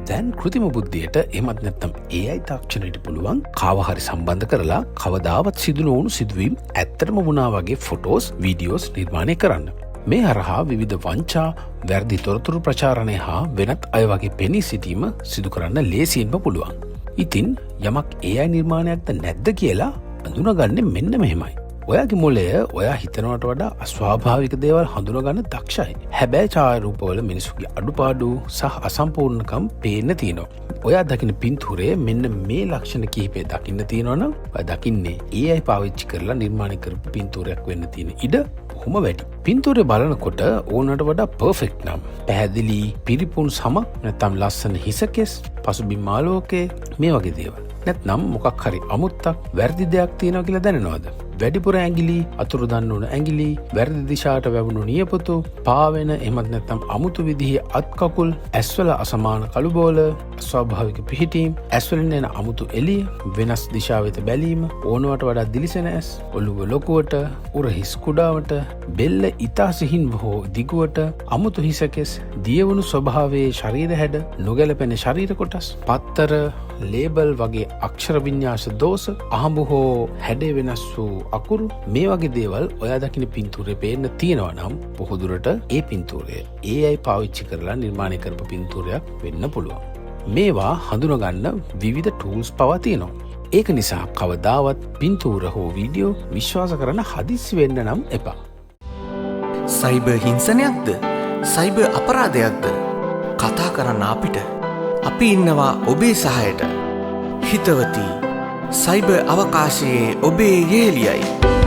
දැන් කෘතිම බුද්ධියට, එහෙමත් නැත්නම් AI තාක්ෂණයට පුළුවන් කාව හරි සම්බන්ධ කරලා කවදාවත් සිදු නොවුණු සිදුවීම් ඇත්තටම වුණා වගේ ෆොටෝස්, වීඩියෝස් නිර්මාණය කරන්න. මේ හරහා විවිධ වංචා, වැරදි තොරතුරු ප්‍රචාරණය හා වෙනත් අය වගේ පෙනී සිටීම සිදු කරන්න ලේසියෙන්ම පුළුවන්. ඉතින් යමක් AI නිර්මාණයක්ද නැද්ද කියලා අඳුනගන්නේ මෙන්න මෙහෙමයි. ඔයාගේ මොලය ඔයා හිතනවට වඩා අස්වාභාවික දේවල් හඳුනගන්න දක්ෂයි. හැබැයි ඡායාරූපවල මිනිසුගේ අඩුපාඩු සහ අසම්පූර්ණකම් පේන්න තියෙනවා. ඔයා දකින පින්තූරයේ මෙන්න මේ ලක්ෂණ කිහිපය දකින්න තියෙනවා නම්, ඔයා දකින්නේ AI පාවිච්චි කරලා නිර්මාණය කරපු පින්තූරයක් වෙන්න තියෙන ඉඩ බොහොම වැඩි. පින්තූරය බලනකොට ඕනට වඩා පර්ෆෙක්ට් නම්, පැහැදිලි පිරිපුන් සමක්, නැත්නම් ලස්සන හිසකෙස්, පසුබිම් ආලෝකය, මේ වගේ දේවල්. නැත්නම් මොකක් හරි අමුත්තක්, වැරදි දෙයක් තියෙනවා කියලා දැනෙනවද? වැඩිපුර ඇඟිලි, අතුරුදන් වුණ ඇඟිලි, වැරදි දිශාවට වැවුණු නියපොතු, පාවෙන එහෙමත් නැත්නම් අමුතු විදිහේ අත් කකුල්, ඇස්වල අසමාන කළු බෝල, අස්වාභාවික පිහිටීම්, ඇස්වලින් එන අමුතු එළිය, වෙනස් දිශා වෙත බැලීම, ඕනවට වඩා දිලිසෙන ඇස්, ඔළුව ලොකුවට, උර හිස් කුඩාවට, බෙල්ල ඉතා සිහින්ව හෝ දිගුවට, අමුතු හිසකෙස්, දියවුණු ස්වභාවයේ ශරීර හැඩ, නොගැලපෙන ශරීර කොටස්, පත්තර, ලේබල් වගේ අක්ෂර වින්‍යාස දෝෂ, අහඹු හෝ හැඩය වෙනස් වූ අකුරු, මේ වගේ දේවල් ඔයා දකින පින්තූරේ පේන්න තියෙනවා නම්, බොහෝ දුරට ඒ පින්තූරය AI පාවිච්චි කරලා නිර්මාණය කරපු පින්තූරයක් වෙන්න පුළුවන්. මේවා හඳුනගන්න විවිධ ටූල්ස් පවා තියෙනවා. ඒක නිසා කවදාවත් පින්තූර හෝ වීඩියෝ විශ්වාස කරන්න හදිස්සි වෙන්න නම් එපා. සයිබර් හිංසනයක්ද, සයිබර් අපරාධයක්ද, කතා කරන්න අපිට. අපි ඉන්නවා ඔබේ සහයට. හිතවතී සයිබර් අවකාශයේ ඔබේ යෙහෙළියයි.